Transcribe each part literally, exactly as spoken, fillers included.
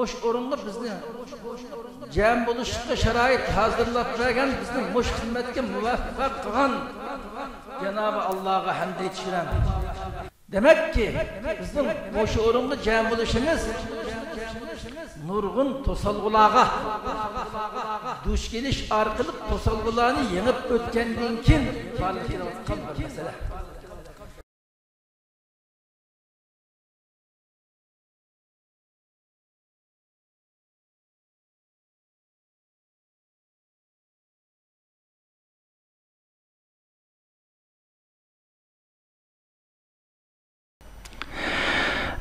مۇشۇ ئورۇنغا بىزنى جەم بولۇشقا شارائىت ھازىرلاپ بەرگەن، بىزنى مۇشۇ خىزمەتكە مۇۋەپپەق قىلغان جانابى ئاللاغا ھەمد ئېيتىش بىلەن. دېمەككى، بىزنىڭ مۇشۇ ئورۇنغا جەم بولۇشىمىز نۇرغۇن توسالغۇلارغا دۇچ كېلىش ئارقىلىق توسالغۇلارنى يېڭىپ ئۆتكەندىن كېيىن بارلىققا كېلىۋاتقان بىر مەسىلە.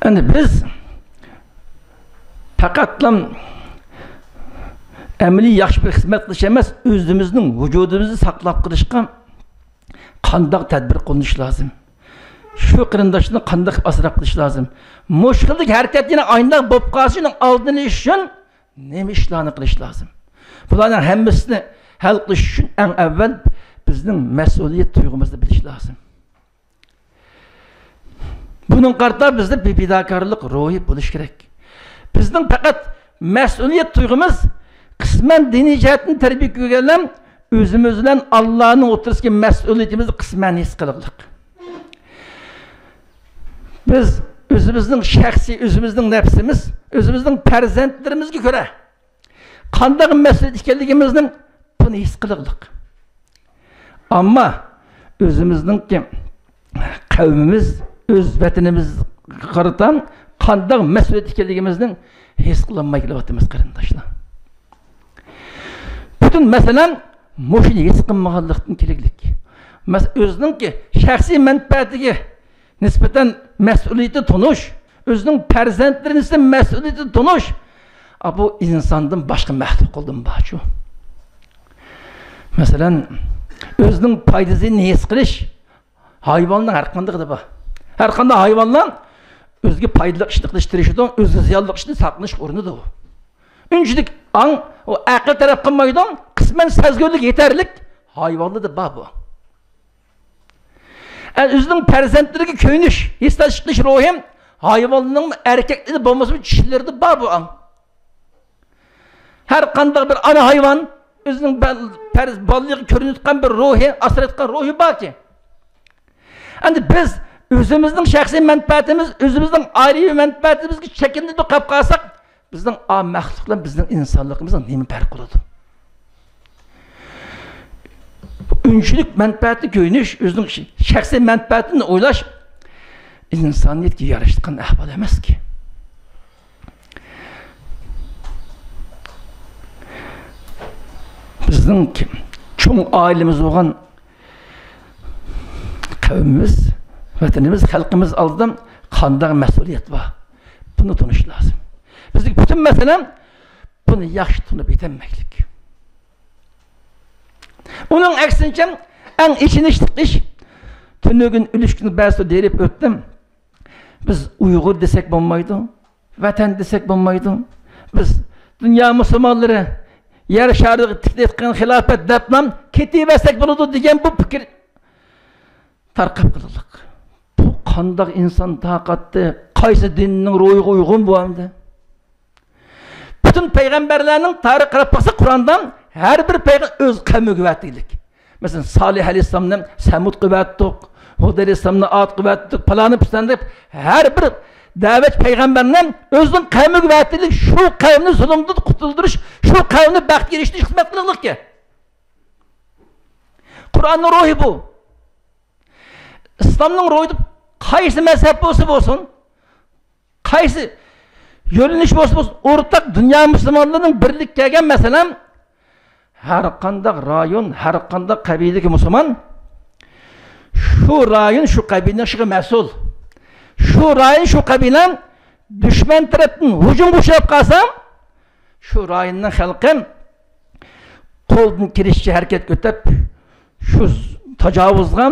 ئەمدى بىز پەقەتلا ئەمەلىي ياخشى بىر خىزمەت قىلىش ئەمەس، ئۆزىمىزنىڭ ۋۇجۇدىمىزنى ساقلاپ قېلىشقا قانداق تەدبىر قوللىنىش لازىم؟ شۇ قېرىنداشنى قانداق ئاسراپ قېلىش لازىم؟ مۇشۇ خىلدىكى ھەرىكەت يەنە ئاينداق بولۇپ قالسا، شۇنىڭ ئالدىنى ئېلىش ئۈچۈن نېمە ئىشلارنى قىلىش لازىم؟ بۇلارنىڭ ھەممىسىنى ھەل قىلىش ئۈچۈن ئەڭ ئەۋۋەل بىزنىڭ مەسئۇلىيەت تۇيغۇمىزنى بىلىش لازىم. بۇنىڭغا قارىتا بىزدە بىر پىداكارلىق روھى بولۇشى كېرەك. بىزنىڭ پەقەت مەسئۇلىيەت تۇيغۇمىز قىسمەن دىنىي جەھەتتىن تەربىيە كۆرگەنلەر ئۆزىمىز بىلەن ئاللانىڭ ئوتتۇرىسىدىكى مەسئۇلىيىتىمىزنى قىسمەن ھېس قىلغۇلۇق. بىز ئۆزىمىزنىڭ شەخسىي، ئۆزىمىزنىڭ نەپسىمىز، ئۆزىمىزنىڭ پەرزەنتلىرىمىزگە كۆرە قانداق مەسئۇل ئىكەنلىكىمىزنىڭ بۇنى ھېس قىلغۇلۇق. ئەمما ئۆزىمىزنىڭكى قەۋمىمىز، ئۆز ۋەتىنىمىزگە قارىتا قانداق مەسئۇلىيەت ئىكەنلىكىمىزنى ھېس قىلالماي كېلىۋاتىمىز، قېرىنداشلار. پۈتۈن مەسىلە مۇشۇنى ھېس قىلمىغانلىقتىن كېلىگلىك. مەس-، ئۆزىنىڭكى شەخسىي مەنپەئەتىگە نىسبەتەن مەسئۇلىيىتى تونۇش، ئۆزىنىڭ پەرزەنتلىرى نىسبەتەن مەسئۇلىيىتى تونۇش، ئا، بۇ ئىنساندىن باشقا مەخلۇق قولدىن بارچۇ. مەسىلەن، ئۆزىنىڭ پايدىسىنى ھېس قىلىش ھايۋاننىڭ ھەر قاندىقىدا بار. ھەر قانداق ھايۋانلار ئۆزىگە پايدىلىق ئىشنى قىلىشقا تىرىشىدۇ، ئۆزىگە زىيانلىق ئىشنى ساقلىنىشقا ئۇرۇنىدۇ. ئۈنچىلىك ئاڭ، ئۇ ئەقىل تەرەپ قىلمايدۇ، قىسمەن سەزگۈرلۈك يېتەرلىك ھايۋانلاردا بار بۇ. ئە، ئۆزىنىڭ پەرزەنتلىرىگە كۆيۈنۈش، ھېسداشلىق قىلىش روھى ھايۋاننىڭ ئەركەكلىرىدە بولمىسىمۇ، چىشىلىرىدە بار بۇ ئاڭ. ھەر قانداق بىر ئانا ھايۋان ئۆزىنىڭ بەل-، پەرز-، بالىلىرىغا كۆرۈنۈۋاتقان بىر روھى، ئاسرايدىغان روھى باركى. ئەمدى بىز ئۆزىمىزنىڭ شەخسىي مەنپەئەتىمىز، ئۆزىمىزنىڭ ئائىلىۋى مەنپەئەتىمىزگە چېكىندى دەپ قاپقالساق، بىزنىڭ ئا مەخلۇق بىلەن بىزنىڭ ئىنسانلىقىمىزدا نېمە پەرق بولىدۇ؟ ئۈنچىلىك مەنپەئەتنى كۆيۈنۈش، ئۆزىنىڭ ش-، شەخسىي مەنپەئەتىنى ئويلاش ئىنسانىيەتكە ياراشقان ئەھۋال ئەمەسكى. بىزنىڭ چوڭ ئائىلىمىز بولغان قەۋمىمىز، ۋەتىنىمىز، خەلقىمىز ئالدىدا قانداق مەسئۇلىيەت بار؟ بۇنى تونۇش لازىم. بىزدىكى پۈتۈن مەسىلە بۇنى ياخشى تونۇپ يېتەلمەكلىك. ئۇنىڭ ئەكسىنچە، ئەڭ ئېچىنىشلىق ئىش، تۈنۈگۈن ئۈلۈشكۈن بەزى دېرىپ ئۆتتۈم. بىز ئۇيغۇر دېسەك بولمايدۇ، ۋەتەن دېسەك بولمايدۇ. بىز دۇنيا مۇسۇلمانلىرى يەر شارىغا تىكلەيدىغان خىلاپەت دەپلا كېتىۋەرسەك بولىدۇ دېگەن بۇ پىكىر تارقاپ قالدۇق. بۇ قانداق ئىنسان تاقەتتە؟ قايسى دىننىڭ روھىغا ئۇيغۇن بۇ ئەمدى؟ پۈتۈن پەيغەمبەرلەرنىڭ تارىخى قاراپ باقساق، قۇرئاندا ھەر بىر پەيغەمبەر ئۆز قەۋمىگە ۋەتىگلىك. مەسىلەن، سالىھ ئەلەيھىسسالامنى سەمۇدقا ۋەتتۇق، ھۇد ئەلەيھىسسالامنى ئادقا ۋەتتۇق، پالانى پىستانى دەپ، ھەر بىر دەۋەتچى پەيغەمبەرنى ئۆزىنىڭ قەۋمىگە ۋەتىگلىك، شۇ قەۋمنى زۇلۇمدىن قۇتۇلدۇرۇش، شۇ قەۋمنى بەختكە ئېرىشتۈرۈش خىزمەت قىلغلىق. قۇرئاننىڭ روھى بۇ. ئىسلامنىڭ روھىدا قايسى مەزھەپ بولسا بولسۇن، قايسى يۆنىلىش بولسا بولسۇن، ئورتاق دۇنيا مۇسۇلمانلىرىنىڭ بىرلىككە كەلگەن مەسىلە، ھەر قانداق رايون، ھەر قانداق قەبىلىدىكى مۇسۇلمان شۇ رايون، شۇ قەبىلىنىڭ ئىشىغا مەسئۇل. شۇ رايون، شۇ قەبىلە دۈشمەن تەرەپتىن ھۇجۇمغا ئۇچراپ قالسا، شۇ رايوننىڭ خەلقى قولدىن كېلىشىچە ھەرىكەت كۆتەپ، شۇ تاجاۋۇزغا،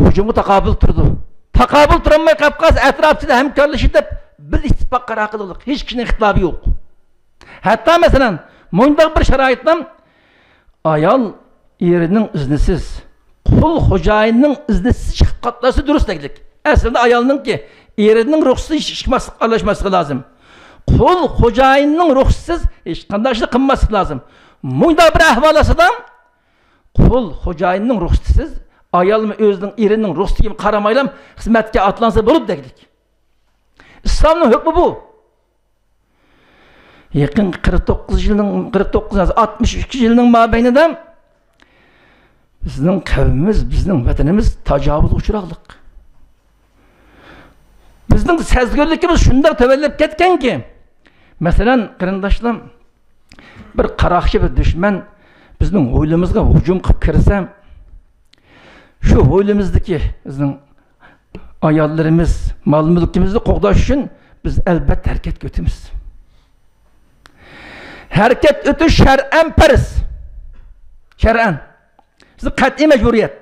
ھۇجۇمغا تاقابىل تۇرىدۇ. تاقابىل تۇرالماي قاپقالسا، ئەتراپچىلار ھەمكارلىشىپ دەپ بىر ئىتتىپاق قارار قىلىدۇ. ھېچ كىشىنىڭ ئىختىلاپى يوق. ھەتتا مەسىلەن، مۇنداق بىر شارائىتتا ئايال ئېرىنىڭ ئىزنىسىز، قۇل خوجايىننىڭ ئىزنىسىز چىقىپ قاتناشسا دۇرۇس دەيدىلىك. ئەسلىدە ئايالنىڭكى ئېرىنىڭ رۇخسىتى ئىشقا ئارىلاشماسلىقى لازىم. قۇل خوجايىننىڭ رۇخسىتىسىز ھېچقانداق ئىشنى قىلماسلىق لازىم. مۇنداق بىر ئەھۋال ئاستىدا، قۇل خوجايىننىڭ رۇخسىتىسىز، ئايالمۇ ئۆزىنىڭ ئېرىنىڭ رۇخسىتىگە قارىمايلا خىزمەتكە ئاتلانسا بولىدۇ دېگۈدەك. ئىسلامنىڭ ھۆكمى بۇ. يېقىنقى قىرىق توققۇز يىلنىڭ، قىرىق توققۇز، ئاتمىش ئىككى يىلنىڭ مابەينىدە بىزنىڭ قەۋمىمىز، بىزنىڭ ۋەتىنىمىز تاجاۋۇزغا ئۇچراقلىق. بىزنىڭ سەزگۈرلۈكىمىز شۇنداق تۆۋەنلەپ كەتكەنكى، مەسىلەن، قېرىنداشلار، بىر قاراقچى، بىر دۈشمەن بىزنىڭ ھويلىمىزغا ھۇجۇم قىلىپ كىرسە، شۇ ھويلىمىزدىكى بىزنىڭ ئاياللىرىمىز، مال-مۈلكىمىزنى قوغداش ئۈچۈن بىز ئەلۋەتتە ھەرىكەتكە ئۆتىمىز. ھەرىكەت ئۆتۈش شەرئەن پەرز. شەرئەن. بىزنىڭ قەتئىي مەجبۇرىيەت.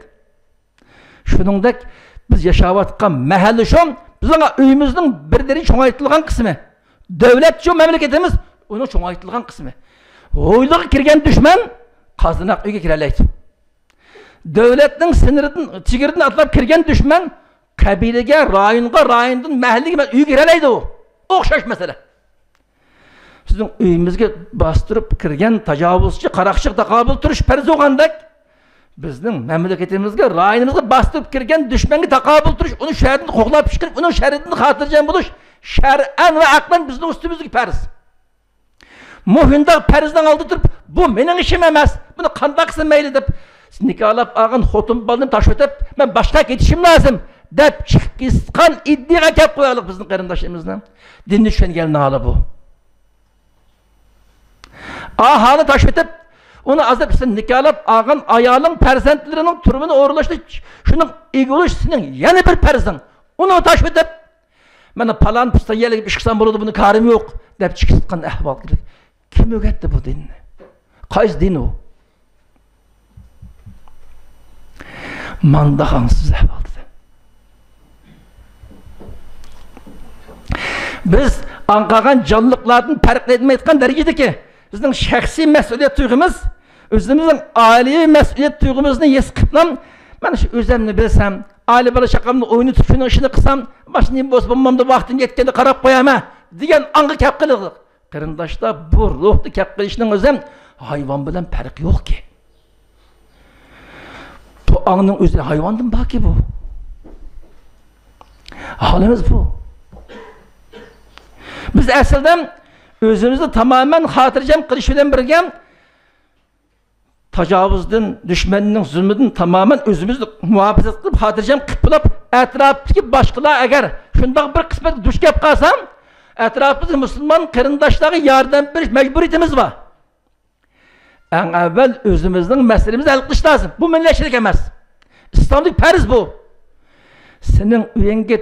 شۇنىڭدەك بىز ياشاۋاتقان مەھەللە شۇ، بىزنىڭ ئۆيىمىزنىڭ بىر دېرىجە چوڭايتىلغان قىسمى. دۆلەت شۇ مەملىكىتىمىز، ئۇنىڭ چوڭايتىلغان قىسمى. ھويلىغا كىرگەن دۈشمەن قازناق ئۆيگە كىرەلەيدۇ. دۆلەتنىڭ سىنىرىدىن، چېگرىدىن ئاتلاپ كىرگەن دۈشمەن قەبىلىگە، رايونغا، رايوندىن مەھەللىگە، ئۆيگە كىرەلەيدۇ. ئوخشاش مەسىلە. بىزنىڭ ئۆيىمىزگە باستۇرۇپ كىرگەن تاجاۋۇزچى، قاراقچىغا تاقابىل تۇرۇش پەرز بولغاندەك، بىزنىڭ مەملىكىتىمىزگە، رايونىمىزغا باستۇرۇپ كىرگەن دۈشمەنگە تاقابىل تۇرۇش، ئۇنى شۇ يەردىن قوغلاپ چىقىرىپ، ئۇنىڭ شەررىدىن خاتىرجەم بولۇش شەرئەن ۋە ئەقلەن بىزنىڭ ئۈستىمىزدىكى پەرز. مۇشۇنداق پەرزنىڭ ئالدىدا تۇرۇپ، «بۇ مېنىڭ ئىشىم ئەمەس، بۇنى قانداق قىلسا مەيلى» دەپ، نىكاھلاپ ئالغان خوتۇن بالىنى تاشلىۋېتىپ، «مەن باشقا يەرگە كېتىشىم لازىم» دەپ چىقىپ كېتىدىغان ئىدىيەگە كەپ قويايلىق بىزنىڭ قېرىنداشلىرىمىزنى. دىننى چۈشەنگەنلەرنىڭ ھالى بۇ. ئاھالىنى تاشلىۋېتىپ، ئۇنى ئازاب ئۈستىدە نىكاھلاپ ئالغان ئايالىڭ، پەرزەنتلىرىنىڭ تۇرمىنى ئورۇنلاشتۇرۇش، شۇنىڭ ئىگە بولۇش سېنىڭ يەنە بىر پەرزىڭ. ئۇنى تاشلىۋېتىپ، «مانا پالان پۇستان يەرلىك ئىش قىلسام بولىدۇ، بۇنى كارىم يوق» دەپ چىقىپ چىققان ئەھۋال كېلىپ، كىم ئۆگەتتى بۇ دىننى؟ قايسى دىن ئۇ؟ مانداق ئاڭسىز ئەھۋالدا. بىز ئاڭ قالغان جانلىقلاردىن پەرقلىنمەيدىغان دەرىجىدىكى بىزنىڭ شەخسىي مەسئۇلىيەت تۇيغۇمىز، ئۆزىمىزنىڭ ئائىلىۋى مەسئۇلىيەت تۇيغۇمىزنى ھېس قىلىپلا، «مانا شۇ ئۆزۈمنى بىلسەم، ئائىلە بالا چاقامنى ئوينىتىپ، شۇنىڭ ئىشىنى قىلسام، باشقا نېمە بولسا بولمامدۇ، ۋاقتىم يەتكەندە قاراپ قوياما» دېگەن ئاڭغا كەپ قېلىدۇ. قېرىنداشلار، بۇ روھتا كەپ قېلىشنىڭ ئۆزى ھايۋان بىلەن پەرقى يوقكى. بۇ ئاڭنىڭ ئۆزى ھايۋاندىن باركى بۇ. ھالىمىز بۇ. بىز ئەسلىدە ئۆزىمىزنى تامامەن خاتىرجەم قىلىش بىلەن بىرگە، تاجاۋۇزدىن، دۈشمەننىڭ زۇلمىدىن تامامەن ئۆزىمىزنى مۇھاپىزەت قىلىپ، خاتىرجەم قىلىپ بولۇپ، ئەتراپتىكى باشقىلار ئەگەر شۇنداق بىر قىسمەتكە دۇچ كەپ قالسا، ئەتراپىمىزدىكى مۇسۇلمان قېرىنداشلارغا ياردەم بېرىش مەجبۇرىيىتىمىز بار. ئەڭ ئەۋۋەل ئۆزىمىزنىڭ مەسىلىمىزنى ھەل قىلىش لازىم. بۇ مىللەتچىلىك ئەمەس. ئىسلامدىكى پەرز بۇ. سېنىڭ ئۆيۈڭگە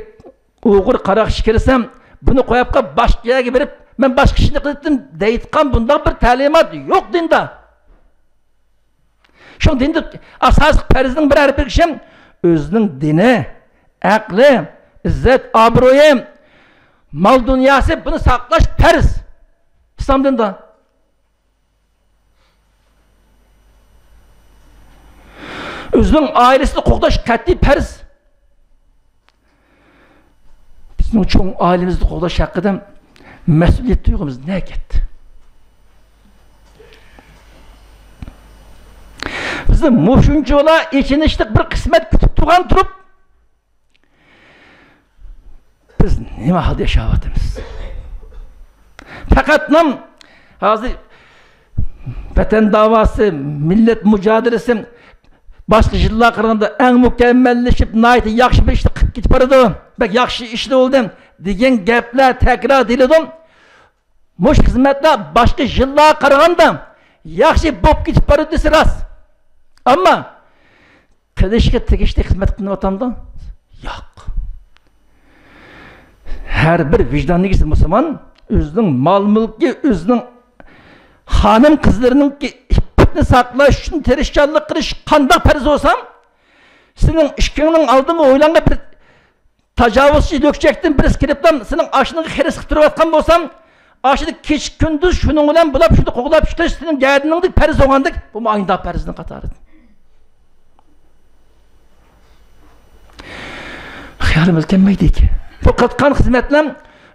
ئۇيغۇر قاراقچى كىرسە، بۇنى قويۇپ قويۇپ، باشقا يەرگە بېرىپ، «مەن باشقا ئىشنى قىلىپتىم» دەيدىغان بۇنداق بىر تەلىمات يوق دىندا. شۇ دىندا ئاساسلىق پەرزنىڭ بىر، ھەر بىر كىشى ئۆزىنىڭ دىنى، ئەقلى، ئىززەت، ئابرۇيى، مال دۇنياسى، بۇنى ساقلاش پەرز. ئىسلام دىندا. ئۆزىنىڭ ئائىلىسىنى قوغداش قەتئىي پەرز. بىزنىڭ چوڭ ئائىلىمىزنى قوغداش ھەققىدە مەسئۇلىيەت تۇيغۇمىز نەگە كەتتى؟ بىزنى مۇشۇنچىۋالا ئېچىنىشلىق بىر قىسمەت كۈتۈپ تۇرغان تۇرۇپ، بىز نېمە ھالدا ياشاۋاتىمىز؟ پەقەتلا ھازىر ۋەتەن داۋاسى، مىللەت مۇجادىلىسى باشقا يىللارغا قارىغاندا ئەڭ مۇكەممەللىشىپ، ناھايىتى ياخشى بىر ئىشنى قىلىپ كېتىپ بارىدۇ، بەك ياخشى ئىشلار بولدى دېگەن گەپلەر تەكرار دېيىلىدۇ. مۇشۇ خىزمەتلەر باشقا يىللارغا قارىغاندا ياخشى بولۇپ كېتىپ بارىدۇ دېسە راست. ئەمما قىلىشقا تېگىشلىك خىزمەت قىلىنىۋاتامدۇ؟ ياق. ھەر بىر ۋىجدان ئىگىسى مۇسۇلمان ئۆزىنىڭ مال-مۈلكى، ئۆزىنىڭ خانىم-قىزلىرىنىڭكى ئىپپىتىنى ساقلاش ئۈچۈن تىرىشچانلىق قىلىش قانداق پەرز بولسا، سېنىڭ ئىشىكىڭنىڭ ئالدىغا ھويلاڭغا بىر تاجاۋۇزچى لۆكچەكتىن بىرسى كىرىپلا سېنىڭ ئاشىڭغا خىرىس قىلىپ تۇرۇۋاتقان بولسا، ئاشۇنى كېچە-كۈندۈز شۇنىڭ بىلەن بولاپ، شۇنى قوغلاپ چىقىرىش سېنىڭ گەدىنىڭدىكى پەرز بولغاندەك، بۇمۇ ئاينىدا پەرزنىڭ قاتارىدا. خىيالىمىز كەلمەيدىكى. بۇ قىلىۋاتقان خىزمەتلەر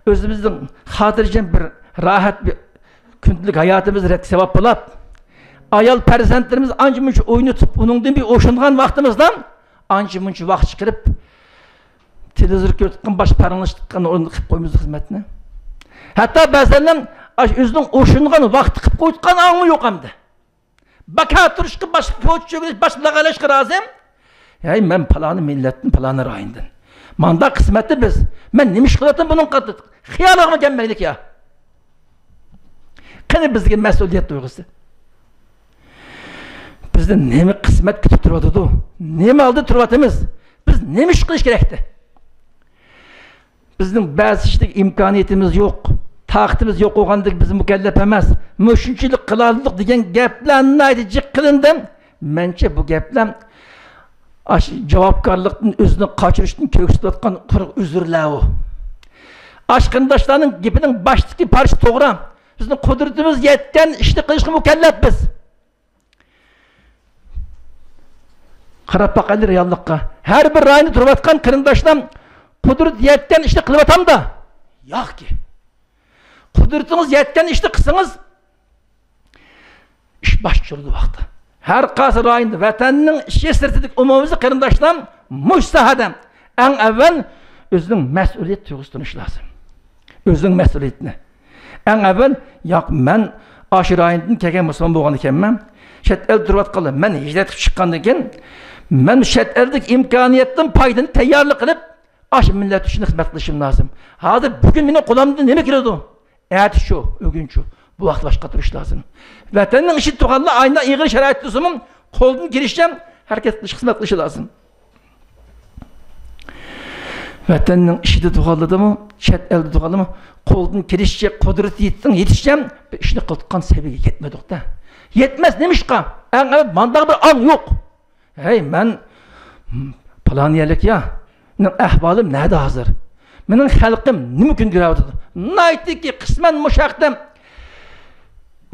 ئۆزىمىزنىڭ خاتىرجەم بىر راھەت بىر كۈندىلىك ھاياتىمىز رەتكە سەۋەب بولاپ، ئايال پەرزەنتلىرىمىز ئانچە مۇنچە ئوينىتىپ، ئۇنىڭدىن بىر ئوشۇنغان ۋاقتىمىزدا ئانچە مۇنچە ۋاقىت چىقىرىپ، تېلېۋىزور كۆرۈۋاتقان، باشقا پاراڭلىشىۋاتقان ئورنىدا قىلىپ قويىمىز خىزمەتنى. ھەتتا بەزەنلەر ئاشۇ ئۆزىنىڭ ئوشۇنغان ۋاقتى قىلىپ قويۇۋاتقان ئاڭمۇ يوق ئەمدى. بىكار تۇرۇشقا، باشقا پوچ چۆگۈرۈش، باشقىلارغا ئەلەشكە رازى. ھەي، مەن پالانى مىللەتتىن، پالانى رايوندىن. مانداق قىسمەتنى بىز، مەن نېمە ئىش قىلىۋاتىمەن بۇنىڭ قاتتىق خىيالىغىمۇ كەلمەيدىكى يا. قېنى بىزگە مەسئۇلىيەت تۇيغۇسى؟ بىزنى نېمە قىسمەت كۈتۈپ تۇرۇۋاتىدۇ؟ نېمە ئالدىدا تۇرۇۋاتىمىز؟ بىز نېمە ئىش قىلىش كېرەكتى؟ بىزنىڭ بەزى ئىشلىك ئىمكانىيىتىمىز يوق، تاقىتىمىز يوق بولغاندىكىن بىز مۇكەللەپ ئەمەس. مۇشۇنچىلىك قىلالىدۇق دېگەن گەپلەر ناھايىتى جىق قىلىندى. مەنچە بۇ گەپلەر ئاشۇ جاۋابكارلىقتىن ئۆزىنى قاچۇرۇشتىن كۆرسىتىۋاتقان قۇرۇق ئۆزرىلەر ئۇ. ئاشۇ قېرىنداشلارنىڭ گېپىنىڭ باشتىكى پارچىسى توغرا. بىزنىڭ قۇدرىتىمىز يەتكەن ئىشنى قىلىشقا مۇكەللەپمىز. قاراپ باقايلى رېئاللىققا. ھەر بىر رايوندا تۇرۇۋاتقان قېرىنداشلار قۇدرىتى يەتكەن ئىشنى قىلىۋاتامدا؟ ياقكى. قۇدرىتىڭىز يەتكەن ئىشنى قىلسىڭىز، ئىش باش چۈشۈرىدۇ ۋاقتى. ھەر قايسى رايوندا ۋەتەننىڭ ئىچى سىرتىدىكى ئومۇميۈزلۈك قېرىنداشلار مۇشۇ ساھەدە ئەڭ ئەۋۋەل ئۆزىنىڭ مەسئۇلىيەت تۇيغۇسى تونۇشى لازىم. ئۆزىنىڭ مەسئۇلىيىتىنى. ئەڭ ئەۋۋەل، ياق، مەن ئاشۇ رايوندىن كەلگەن مۇسۇلمان بولغان ئىكەنمەن، چەت ئەلدە تۇرۇۋاتقانلار، مەن ھىجرەت قىلىپ چىققاندىن كېيىن، مەن چەت ئەلدىكى ئىمكانىيەتتىن پايدىلىنىپ تەييارلىق قىلىپ، ئاشۇ مىللەت ئۈچۈن خىزمەت قىلىشىم لازىم. ھازىر بۈگۈن مېنىڭ قولۇمدىن نېمە كېلىدۇ؟ ئەتىشۇ، ئۆگۈنچۇ، بۇ ۋاقىت باشقا تۇرۇش لازىم. ۋەتەننىڭ ئىچىدە تۇرغانلار ئاينا ئېغىر شارائىت تۇرسىمۇ، قولدىن كېلىشىچە ھەرىكەت قىلىش، خىزمەت قىلىشى لازىم. ۋەتەننىڭ ئىچىدە تۇرغانلىرىمۇ، چەت ئەلدە تۇرغانلىرىمۇ قولدىن كېلىشىچە، قۇدرىتى يېتىدىغان يېتىشىچە بىر ئىشنى قىلىۋاتقان سەۋىيەگە يەتمىدۇق-دە. يەتمەس نېمىشقا؟ ئەڭ ئەۋۋەل مانداق بىر ئاڭ يوق. ھەي، مەن پالان يەرلىك يا، مېنىڭ ئەھۋالىم نەدە ھازىر؟ مېنىڭ خەلقىم نېمە كۈن كۆرۈۋاتىدۇ؟ ناھايىتىكى قىسمەن مۇشۇ ھەقتە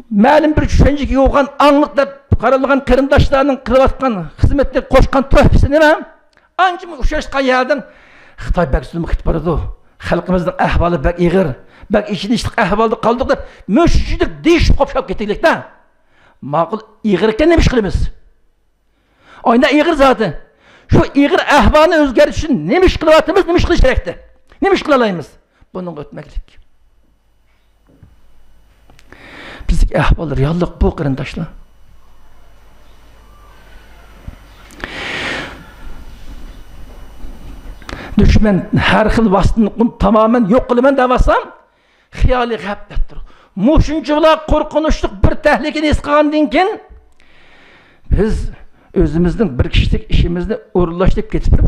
مەلۇم بىر چۈشەنچىگە يولۇققان، ئاڭلىق دەپ قارالغان قېرىنداشلارنىڭ قىلىۋاتقان خىزمەتتىن قوشقان تۆھپىسى نېمە؟ ئانچىمۇ ئوخشاشقان يەردىن خىتاي بەك زۇلۇم قىلىپ بارىدۇ. خەلقىمىزنىڭ ئەھۋالى بەك ئېغىر، بەك ئېچىنىشلىق ئەھۋالدا قالدۇق دەپ مۇشۇنداق دېيىشىپ قوپشاپ كېتەيلىك-دە. ماقۇل، ئېغىر ئىكەن، نېمە ئىش قىلىمىز؟ ئاينا ئېغىر زادى. شۇ ئېغىر ئەھۋالنى ئۆزگەرتىش ئۈچۈن نېمە ئىش قىلىۋاتىمىز، نېمە ئىش قىلىش كېرەكتى؟ نېمە ئىش قىلالايمىز؟ بۇنىڭغا ئۆتمەكلىك. بىزدىكى ئەھۋال، رېئاللىق بۇ، قېرىنداشلار. دۈشمەن ھەر خىل ۋاسىتىنى قۇم-، تامامەن يوق قىلىمەن دەۋاتسا، خىيالىي غەپلەتتۇر. مۇشۇنچىۋالا قورقۇنچلۇق بىر تەھلىكىنى ھېس قىلغاندىن كېيىن، بىز ئۆزىمىزنىڭ بىر كىشىلىك ئىشىمىزنى ئورۇنلاشتۇرۇپ كېتىپ،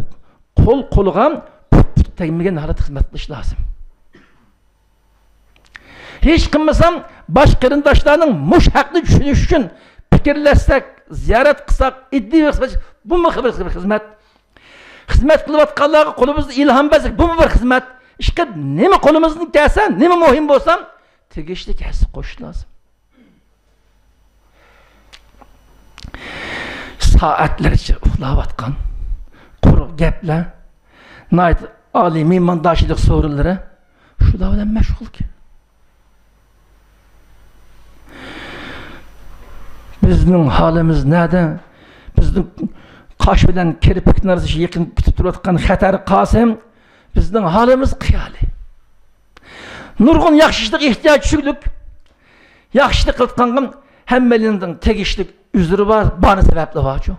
قول قولغا، پۇت پۇت تەگمىگەن ھالەتتە خىزمەت قىلىش لازىم. ھېچ قىلمىسام، باش قېرىنداشلارنىڭ مۇشۇ ھەقنى چۈشىنىشى ئۈچۈن پىكىرلەشسەك، زىيارەت قىلساق، ئىدىيە بىر خىزمەت، بۇمۇ بىر خىزمەت. خىزمەت قىلىۋاتقانلارغا قولىمىزدا ئىلھام بەرسەك، بۇمۇ بىر خىزمەت. ئىشقىلىپ، نېمە قولىمىزدىن كەلسە، نېمە مۇھىم بولسا، تېگىشلىك ھەسسە قوشۇش لازىم. سائەتلەرچە ئۇخلاۋاتقان قۇرۇق گەپلەر، ناھايىتى ئالىي مېھماندارچىلىق سورۇنلىرى، شۇلار بىلەن مەشغۇلكەن. بىزنىڭ ھالىمىز نەدە؟ بىزنىڭ قاش بىلەن كىرپىكنىڭ ئارىسىغا يېقىن كۈتۈپ تۇرۇۋاتقان خەتەر قاسىم، بىزنىڭ ھالىمىز قىيالى. نۇرغۇن ياخشى ئىشلارغا ئېھتىياج چۈشكۈنلۈك. ياخشى ئىشنى قىلىۋاتقانغا ھەممەيلەننىڭ تېگىشلىك ئۆزرى بار، بارنى سەۋەبلىرى بارچۇ.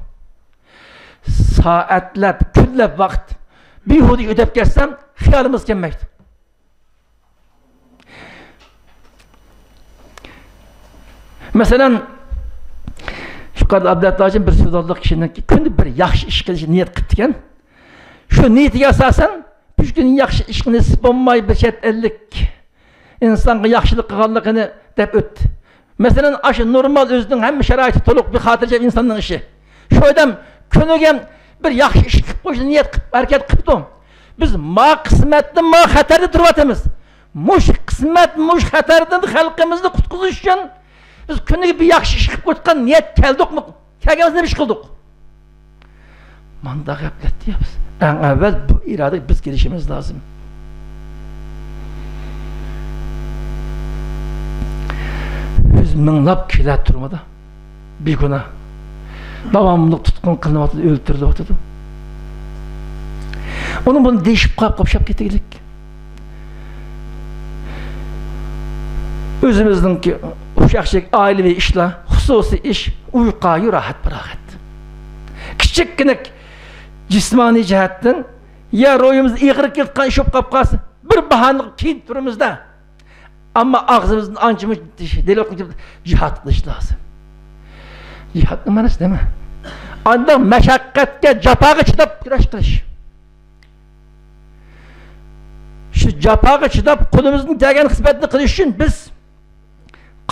سائەتلەپ، كۈنلەپ ۋاقىت بىھۇدە ئۆتەپ كەتسە، خىيالىمىز كەلمەيدۇ. مەسىلەن، يۇقىرىدا ئابلەت ھاجىم بىر سۆز ئالدۇق كىشىنىڭ كۈندە بىر ياخشى ئىش قىلىشنى نىيەت قىپتىكەن. شۇ نىيىتىگە ئاساسەن، بۈگۈن ياخشى ئىش نېسىپ بولماي، بىر چەت ئەللىك ئىنسانغا ياخشىلىق قىلغانلىقىنى دەپ ئۆتتى. مەسىلەن، ئاشۇ نورمال، ئۆزىنىڭ ھەممە شارائىتى تولۇق بىر خاتىرجەم ئىنساننىڭ ئىشى. شۇ ئادەم كۈنىگە بىر ياخشى ئىش قىلىپ قويۇشنى نىيەت قىلىپ، ھەرىكەت قىپتۇ. بىز ما قىسمەتتە، ما خەتەردە تۇرۇۋاتىمىز. مۇشۇ قىسمەت، مۇشۇ خەتەردىن خەلقىمىزنى قۇتقۇزۇش ئۈچۈن بىز كۈنىگە بىر ياخشى ئىش قىلىپ قويۇۋاتقان نىيەت كەلدۇقمۇ؟ كەلگەن بولسا نېمە ئىش قىلدۇق؟ مانداق غەپلەتتە بىز. ئەڭ ئەۋۋەل بۇ ئىرادىگە بىز كېلىشىمىز لازىم. مىڭلاپ كىشىلەر تۈرمىدە. بىگۇناھ. داۋاملىق تۇتقۇن قىلىنىۋاتىدۇ، ئۆلتۈرۈلۈۋاتىدۇ. ئۇنى بۇنى دېيىشىپ قاپ قوپشاپ كېتىگلىك. ئۆزىمىزنىڭكى ئۇششاق ئائىلىۋى ئىشلار، خۇسۇسىي ئىش، ئۇيقۇ، راھەت پاراغەت. كىچىككىنە جىسمانىي جەھەتتىن يا روھىمىز ئېغىر كېلىۋاتقان ئىش بولۇپ قاپ قالسا، بىر باھانىغا كېيىن تۇرىمىزدا. ئەمما ئاغزىمىزدىن ئانچە مۇنچە دېلىل قىلىپ جىھاد قىلىش لازىم. جىھادنىڭ مەنىسى نېمە؟ ئانداق مەشەققەتكە، جاپاغا چىداپ كۈرەش قىلىش. شۇ جاپاغا چىداپ قولىمىزدىن كەلگەن خىزمەتنى قىلىش ئۈچۈن بىز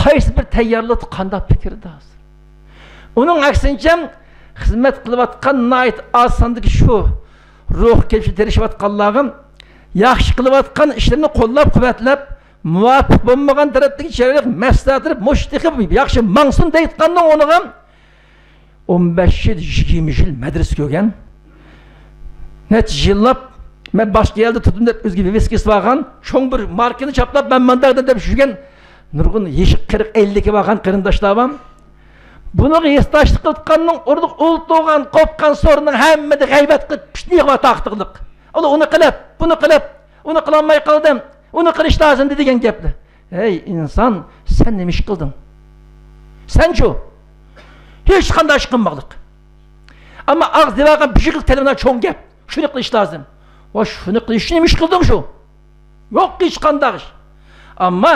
قايسى بىر تەييارلىقتا، قانداق پىكىردە ھازىر؟ ئۇنىڭ ئەكسىنچە، خىزمەت قىلىۋاتقان ناھايىتى ئاز ساندىكى شۇ روھ كېلىشكە تىرىشىۋاتقانلارغا ياخشى قىلىۋاتقان ئىشلىرىنى قوللاپ-قۇۋۋەتلەپ، مۇۋاپىق بولمىغان تەرەپتىكى چىرايلىق مەسلىھەت بېرىپ، مۇشۇ تېخى ياخشى ماڭسۇن دەيدىغاننىڭ ئورنىغا، ئون بەش يىل، يىگىرمە يىل مەدرىسە كۆرگەن، نەچچە يىللاپ مەن باشقا يەردە تۇردۇم دەپ ئۆزىگە ۋىۋىسكا سېتىۋالغان، چوڭ بىر ماركىنى چاپلاپ، مەن مانداق دەپ يۈرگەن نۇرغۇن يېشى قىرىق، ئەللىككە بارغان قېرىنداشلار بار. بۇنىڭغا ھېسداشلىق قىلىۋاتقاننىڭ ئورنىغا ئولتۇرغان، قوپقان سورۇننىڭ ھەممىدە غەيۋەت قىلىپ، پىتنە يىغىۋاتاقتىقلىق. ئۇلار ئۇنى قىلىپ، بۇنى قىلىپ، ئۇنى قىلالماي قالدىم، ئۇنى قىلىش لازىمدى دېگەن گەپلەر. ھەي ئىنسان، سەن نېمە ئىش قىلدىڭ؟ سەنچۇ؟ ھېچقانداق ئىش قىلماقلىق. ئەمما ئاغزى دېۋارغا بىژىقلىق تەلىمىدە چوڭ گەپ. شۇنى قىلىش لازىم. ۋە شۇنى قىلىش ئۈچۈن نېمە ئىش قىلدىڭ شۇ؟ يوق ھېچقانداق ئىش. ئەمما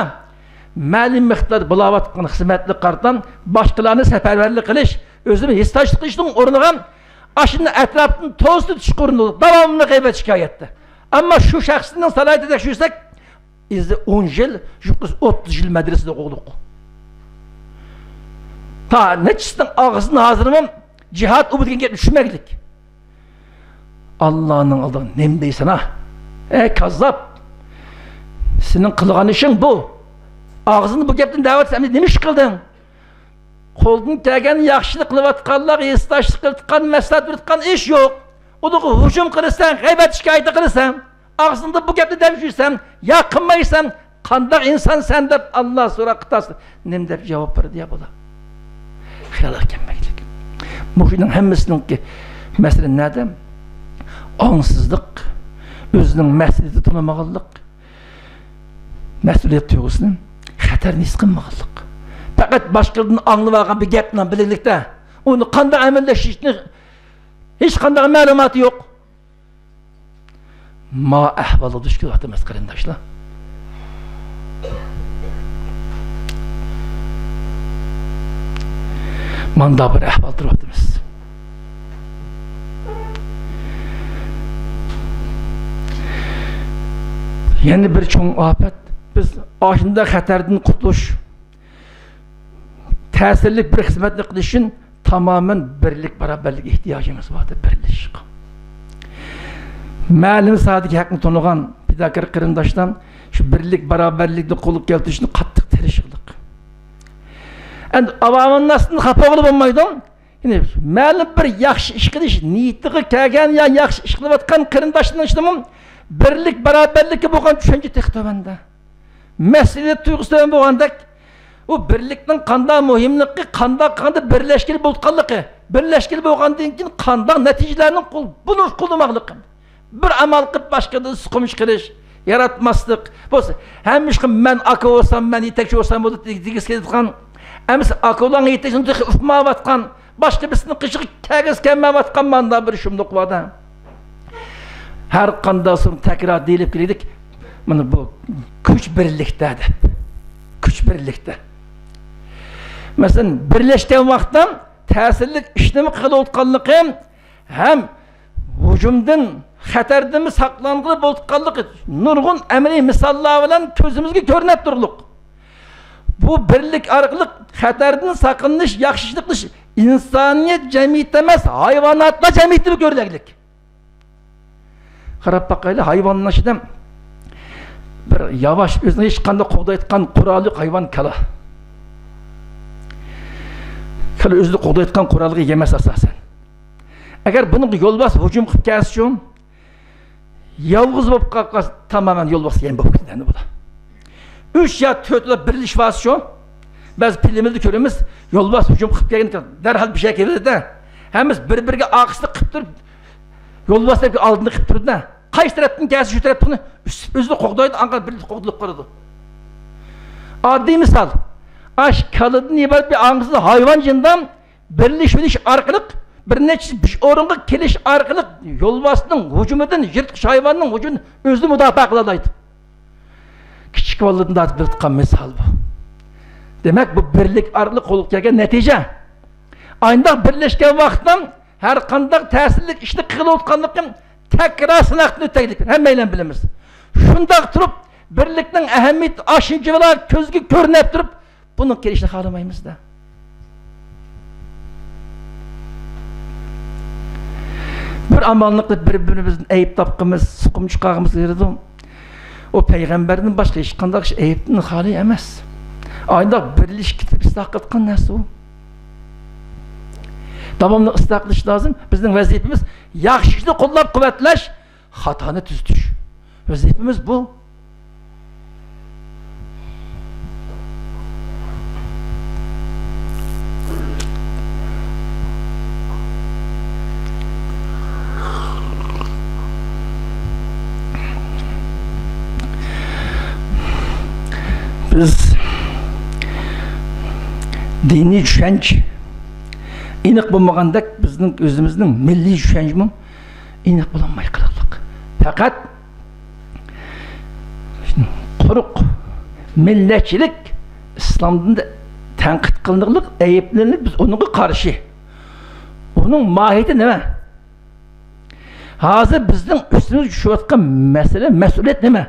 مەلۇم مىقدار بولاۋاتقان خىزمەتلىك قارىتا باشقىلارنى سەپەرۋەرلىك قىلىش، ئۆزىنى ھېسداشلىق قىلىشنىڭ ئورنىغا ئاشۇنى ئەتراپتىن توزۇتۇش ئورنىدا داۋاملىق غەيۋەت شىكايەتتە. ئەمما شۇ شەخسنىڭ سالاھىيىتىدە تەكشۈرسەك، ئىزى ئون يىل، يۇقىرىسى ئوتتۇز يىل مەدرىسىدە ئوقۇدۇق. تا نەچچىسىنىڭ ئاغزىدىن ھازىرمۇ جىھاد ئۇ دېگەن گەپنى چۈشۈرمەيلىك. ئاللانىڭ ئالدىغا نېمە دەيسەن ھە؟ ئەي كاززاپ! سېنىڭ قىلغان ئىشىڭ بۇ. ئاغزىڭدا بۇ گەپنى دەۋاتسا، ئەمدى نېمە ئىش قىلدىڭ؟ قولدىن كەلگەن ياخشىلىق قىلىۋاتقانلارغا ھېسداشلىق قىلىۋاتقان، مەسلىھەت بېرىۋاتقان ئىش يوق. ئۇلارغا ھۇجۇم قىلىسەن، غەيۋەت شىكايىتى قىلىسەن. ئاغزىڭدا بۇ گەپنى دەپ يۈرسەن، يا قىلمايسەن، قانداق ئىنسان سەن دەپ ئاللا سوراق قىلسا، نېمە دەپ جاۋاب بېرىدۇ يا بۇلار؟ خىيال كەلمەيدىكەن. مۇشۇنىڭ ھەممىسىنىڭكى مەسىلە نەدە؟ ئاڭسىزلىق، ئۆزىنىڭ مەسئۇلىيىتىنى تونۇمىغانلىق، مەسئۇلىيەت تۇيغۇسىنى، خەتەرنى ھېس قىلمىغانلىق. پەقەت باشقىدىن ئاڭلىۋالغان بىر گەپنىڭ بىلىكلىكتە ئۇنى قانداق ئەمەللەشتۈرۈشنى ھېچقانداق مەلۇماتى يوق. ما ئەھۋالغا دۇچ كېلىۋاتىمىز، قېرىنداشلار. ماندا بىر ئەھۋال تۇرۇۋاتىمىز. يەنە بىر چوڭ ئاپەت، بىز ئاشۇنداق خەتەردىن قۇتۇلۇش، تەسىرلىك بىر خىزمەتنى قىلىش ئۈچۈن تامامەن بىرلىك، باراۋەرلىك ئېھتىياجىمىز بار، بىرلىشىش. مەلۇم ساھەدىكى ھەقنى تونۇغان پىداكار قېرىنداشلار شۇ بىرلىك، باراۋەرلىكنى قولغا كەلتۈرۈشنى قاتتىق تىرىشىقلىق. ئەمدى ئاۋامىنناستىن خاپا بولغىلى بولمايدۇ. يەنى مەلۇم بىر ياخشى ئىش قىلىش نىيىتىگە كەلگەن يا ياخشى ئىش قىلىۋاتقان قېرىنداشلارنىڭ ئىچىدىمۇ بىرلىك، باراۋەرلىككە بولغان چۈشەنچە تېخى تۆۋەندە. مەسئۇلىيەت تۇيغۇسى تۆۋەن بولغاندەك، ئۇ بىرلىكنىڭ قانداق مۇھىملىقى، قانداق قىلغاندا بىرلەشكىلى بولىدىغانلىقى، بىرلەشكىلى بولغاندىن كېيىن قانداق نەتىجىلەرنى قول-، بولۇپ قوللىماقلىقى. بىر ئامال قىلىپ باشقىدىن سۇقۇم چىقىرىش، ياراتماسلىق. بولسا، ھەممە ئىشقا مەن ئاكا بولسام، مەن يېتەكچى بولسام بولدى دېگىسى كېلىدىغان. ئەمىسە ئاكا بولغان يېتەكچىنى تېخى ئۇقمايۋاتقان، باشقا بىرسىنىڭ قېشىغا كەلگۈسى كەلمەيۋاتقان ماندا بىر شۇملۇق بار-دە. ھەر قانداق سورۇن تەكرار دېيىلىپ كېلىدىكى، مانا بۇ كۈچ بىرلىكتە دەپ. كۈچ بىرلىكتە. مەسىلەن، بىرلەشكەن ۋاقىتتا تەسىرلىك ئىشنىمۇ قىلىۋاتقانلىقى، ھەم ھۇجۇمدىن، خەتەردىنمۇ ساقلانغىلى بولىدىغانلىقى نۇرغۇن ئەمەلىي مىساللار بىلەن كۆزىمىزگە كۆرۈنۈپ تۇرۇقلۇق. بۇ بىرلىك ئارقىلىق خەتەردىن ساقلىنىش، ياخشى ئىشنى قىلىش ئىنسانىيەت جەمئىيىتى ئەمەس، ھايۋاناتلار جەمئىيىتىمۇ كۆرۈلەكلىك. قاراپ باقايلى، ھايۋاننىڭ ئىچىدە بىر ياۋاش، ئۆزىنى ھېچقانداق قوغدايدىغان قورالى يوق ھايۋان كالا. كالا ئۆزىنى قوغدايدىغان قورالغا ئىگە ئەمەس ئاساسەن. ئەگەر بۇنىڭغا يولۋاس ھۇجۇم قىلىپ كەلسىچۇ، يالغۇز بولۇپ قالغان، تامامەن يولۋاس يەم بولۇپ كېتىدۇ ئەمدى بۇلار. ئۈچ يا تۆت بىلەن بىرلىشىۋالسىچۇ، بەزى فىلىملەردە كۆرىمىز، يولۋاس ھۇجۇم قىلىپ كەلگەن، دەرھال بىر شەي كېلىدۇ-دە. ھەممىسى بىر-بىرىگە ئارقىسىنى قىلىپ تۇرۇپ، يولۋاس دەپ ئالدىنى قىلىپ تۇرىدۇ-دە. قايسى تەرەپتىن كەلسە، شۇ تەرەپتىن ئۆزىنى قوغدايدۇ، ئاڭغا بىر قوغدىلىپ قالىدۇ. ئاددىي مىسال، ئاش كالىدىن ئىبارەت بىر ئاڭسىز ھايۋان جىندام بىرلىشىۋېلىش ئارقىلىق، بىر نەچچە بىر ئورۇنغا كېلىش ئارقىلىق يولۋاسنىڭ ھۇجۇمىدىن، يىرتقۇچ ھايۋاننىڭ ھۇجۇمىدىن ئۆزىنى مۇداپىئە قىلالايدۇ. كىچىك بالىلىرىدىن تارتىپ بىلىۋاتقان مىسال بۇ. دېمەك، بۇ بىرلىك ئارقىلىق قولغا كەلگەن نەتىجە. ئاينداق بىرلەشكەن ۋاقىتتا ھەر قانداق تەسىرلىك ئىشنى قىلىۋاتقانلىقىم تەكرار سىناقتىن ئۆتەيلىك، ھەممەيلەن بىلىمىز. شۇنداق تۇرۇپ، بىرلىكنىڭ ئەھمىيىتى ئاشۇنچىۋالا كۆزگە كۆرۈنۈپ تۇرۇپ، بۇنىڭ كېلىشىنى خالىمايمىز-دە. بىر ئامالنى قىلىپ، بىر-بىرىمىزدىن ئەيىب تاپقىمىز، سوقۇم چىقارغىمىز كېلىدۇ. ئۇ پەيغەمبەردىن باشقا ھېچقانداق ئىش ئەيىبتىن خالىي ئەمەس. ئاينداق بىرلىشىپ كېتىپ ئىسلاھ قىلىۋاتقان نەرسە ئۇ. داۋاملىق ئىسلاھ قىلىش لازىم. بىزنىڭ ۋەزىپىمىز ياخشى ئىشنى قوللاپ قۇۋۋەتلەش، خاتانى تۈزىتىش. ۋەزىپىمىز بۇ. بىز دىنىي چۈشەنچە ئېنىق بولمىغاندەك، بىزنىڭ ئۆزىمىزنىڭ مىللىي چۈشەنچىمۇ ئېنىق بولالماي قالغانلىق. پەقەت قۇرۇق مىللەتچىلىك ئىسلامدا تەنقىد قىلىنىدىغانلىق، ئەيىبلىنىدىغانلىق، بىز ئۇنىڭغا قارشى. ئۇنىڭ ماھىيىتى نېمە؟ ھازىر بىزنىڭ ئۈستىمىزگە چۈشۈۋاتقان مەسىلە، مەسئۇلىيەت نېمە؟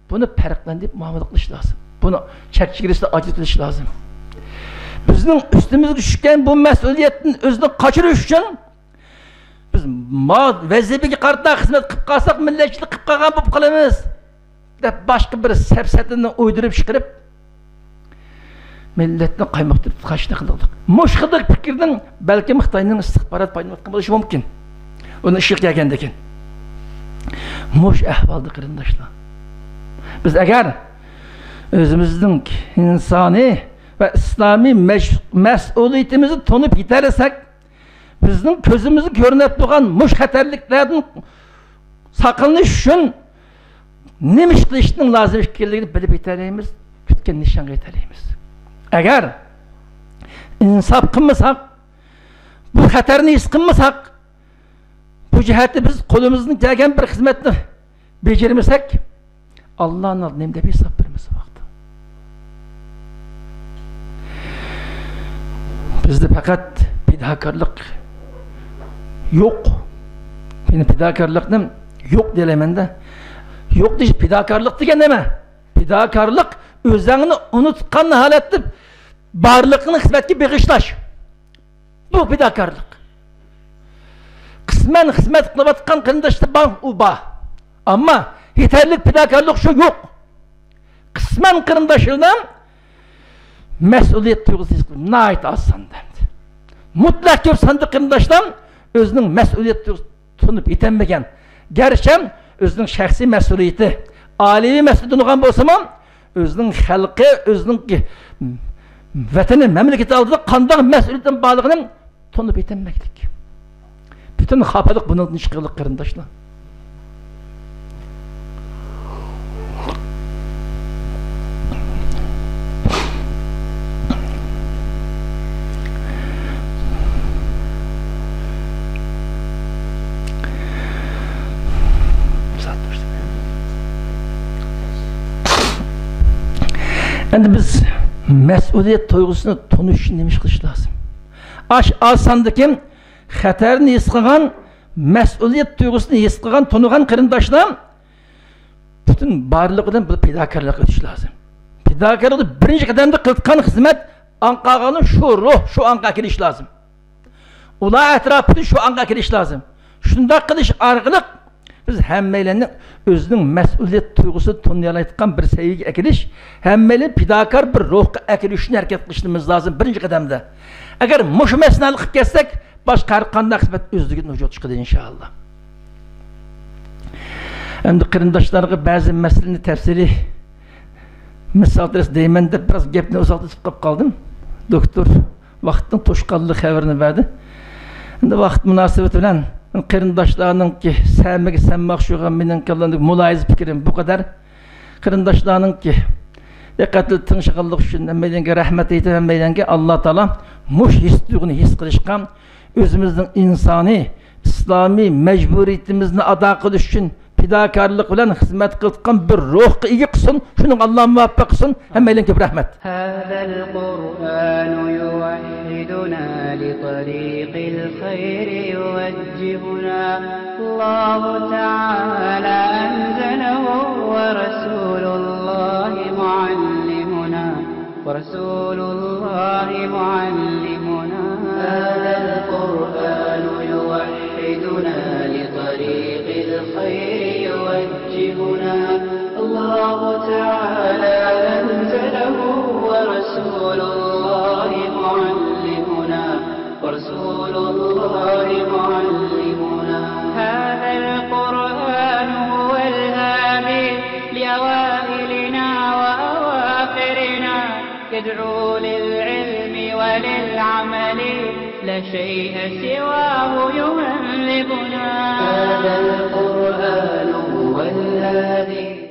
بۇنى پەرقلەندۈرۈپ مۇئامىلە قىلىش لازىم. بۇنى چەك چېگرىسىدا ئاجرىتىۋېلىش لازىم. بىزنىڭ ئۈستىمىزگە چۈشكەن بۇ مەسئۇلىيەتتىن ئۆزىنى قاچۇرۇش ئۈچۈن، بىز ما ۋەزىپىگە قارىتا خىزمەت قىلىپ قالساق، مىللەتچىلىك قىلىپ قالغان بولۇپ قالىمىز، دەپ باشقا بىر سەپسەتىنى ئويدۇرۇپ چىقىرىپ، مىللەتنى قايمۇقتۇرۇپ قاچىنى قىلدۇق. مۇشۇ خىلدىكى پىكىردىن بەلكىم خىتاينىڭ ئىستىخبارات پايدىلىنىۋاتقان بولۇشى مۇمكىن. ئۇنىڭ ئىشىغا كەلگەندىكىن. مۇشۇ ئەھۋالدا قېرىنداشلار، بىز ئەگەر ئۆزىمىزنىڭ ئىنسانىي ۋە ئىسلامىي مەش-، مەسئۇلىيىتىمىزنى تونۇپ يېتەلىسەك، بىزنىڭ كۆزىمىزگە كۆرۈنۈپ تۇرغان مۇشۇ خەتەرلىكلەردىن ساقلىنىش ئۈچۈن نېمە ئىش قىلىشنىڭ لازىم ئىكەنلىكىنى بىلىپ يېتەلەيمىز، كۈتكەن نىشانغا يېتەلەيمىز. ئەگەر ئىنساپ قىلمىساق، بۇ خەتەرنى ھېس قىلمىساق، بۇ جەھەتتە بىز قولىمىزدىن كەلگەن بىر خىزمەتنى بېجىرمىسەك، ئاللانىڭ ئالدىدا نېمە دەپ ھېساب بېرىمىز ئۇ ۋاقىتتا؟ بىزدە پەقەت پىداكارلىق يوق. يەنى پىداكارلىقنى يوق دېيەلەيمەن-دە. يوق دېيىش، پىداكارلىق دېگەن نېمە؟ پىداكارلىق ئۆزۈڭنى ئۇنتقان ھالەتتە بارلىقىڭنى خىزمەتكە بېغىشلاش. بۇ پىداكارلىق. قىسمەن خىزمەت قىلىۋاتقان قېرىنداشلار بار، ئۇ بار. ئەمما يېتەرلىك پىداكارلىق شۇ يوق. قىسمەن قېرىنداشلار مەسئۇلىيەت تۇيغۇسى ھېس قىلىپ ناھايىتى ئاز ساندا. مۇتلەق كۆپ ساندا قېرىنداشلار ئۆزىنىڭ مەسئۇلىيەت تۇيغۇسى تونۇپ يېتەلمىگەن. گەرچە ئۆزىنىڭ شەخسىي مەسئۇلىيىتى، ئائىلىۋى مەسئۇلىيىتى تونۇغان بولسىمۇ، ئۆزىنىڭ خەلقى، ئۆزىنىڭ ۋەتىنى، مەملىكىتى ئالدىدا قانداق مەسئۇلىيىتىنىڭ بارلىقىنى تونۇپ يېتەلمەكلىك. پۈتۈن خاپىلىق بۇنىڭدىن چىقىدۇ، قېرىنداشلار. ئەمدى بىز مەسئۇلىيەت تۇيغۇسىنى تونۇش ئۈچۈن نېمە ئىش قىلىش لازىم؟ ئاش ئاز ساندىكى خەتەرنى ھېس قىلغان، مەسئۇلىيەت تۇيغۇسىنى ھېس قىلغان، تونۇغان قېرىنداشلار پۈتۈن بارلىقىدىن بۇ پىداكارلىققا ئۆتۈش لازىم. پىداكارلىقتا بىرىنچى قەدەمدە قىلىدىغان خىزمەت ئاڭقارغانلار شۇ روھ، شۇ ئاڭقا كېلىش لازىم. ئۇلار ئەتراپىدا شۇ ئاڭغا كېلىش لازىم. شۇنداق قىلىش ئارقىلىق بىز ھەممەيلەننى ئۆزىنىڭ مەسئۇلىيەت تۇيغۇسىنى تونۇيالايدىغان بىر سەۋىيەگە ئەكېلىش، ھەممەيلەن پىداكار بىر روھقا ئەكېلىش ئۈچۈن ھەرىكەت قىلىشىمىز لازىم بىرىنچى قەدەمدە. ئەگەر مۇشۇ مەسىلىنى ھەل قىلىپ كەتسەك، باشقا ھەر قانداق خىزمەت ئۆزلۈكىدىن ۋۇجۇدقا چىقىدۇ، ئىنشائاللا. ئەمدى قېرىنداشلارغا بەزى مەسىلىنى تەپسىلىي مىسال دەرس دەيمەن دەپ، بىراز گەپنى ئۇزارتىپ قالىپ قالدىم. دوكتور ۋاقىتنىڭ توشقانلىق خەۋىرىنى بەردى. ئەمدى ۋاقىت مۇناسىۋىتى بىلەن قېرىنداشلارنىڭكى سەمىگە سەمماق شۇغان مېنىڭ كاللامدىكى مۇلاھىزە پىكرىم بۇ قەدەر. قېرىنداشلارنىڭكى دىققەتلىك تىڭشىغانلىقى ئۈچۈن ھەممەيلەنگە رەھمەت ئېيتىمەن. ھەممەيلەنگە ئاللا تائالا مۇشۇ ھېس تۇيغۇنى ھېس قىلىشقا، ئۆزىمىزنىڭ ئىنسانىي، ئىسلامىي مەجبۇرىيىتىمىزنى ئادا قىلىش ئۈچۈن پىداكارلىق بىلەن خىزمەت قىلىدىغان بىر روھقا ئىگە قىلسۇن. شۇنىڭغا ئاللا مۇۋەپپەق قىلسۇن. ھەممەيلەنگە كۆپ رەھمەت. هذا القرآن يوحدنا لطريق الخير يوجهنا. الله تعالى أنزله ورسول الله معلمنا. ورسول الله معلمنا. هذا القرآن يوحدنا لطريق الخير يوجهنا. الله تعالى أنزله ورسول الله معلمنا. ورسول الله معلمنا. هذا القرآن هو الهادي لأوائلنا وأواخرنا. يدعو للعلم وللعمل، لا شيء سواه يهذبنا. هذا القرآن هو الهادي.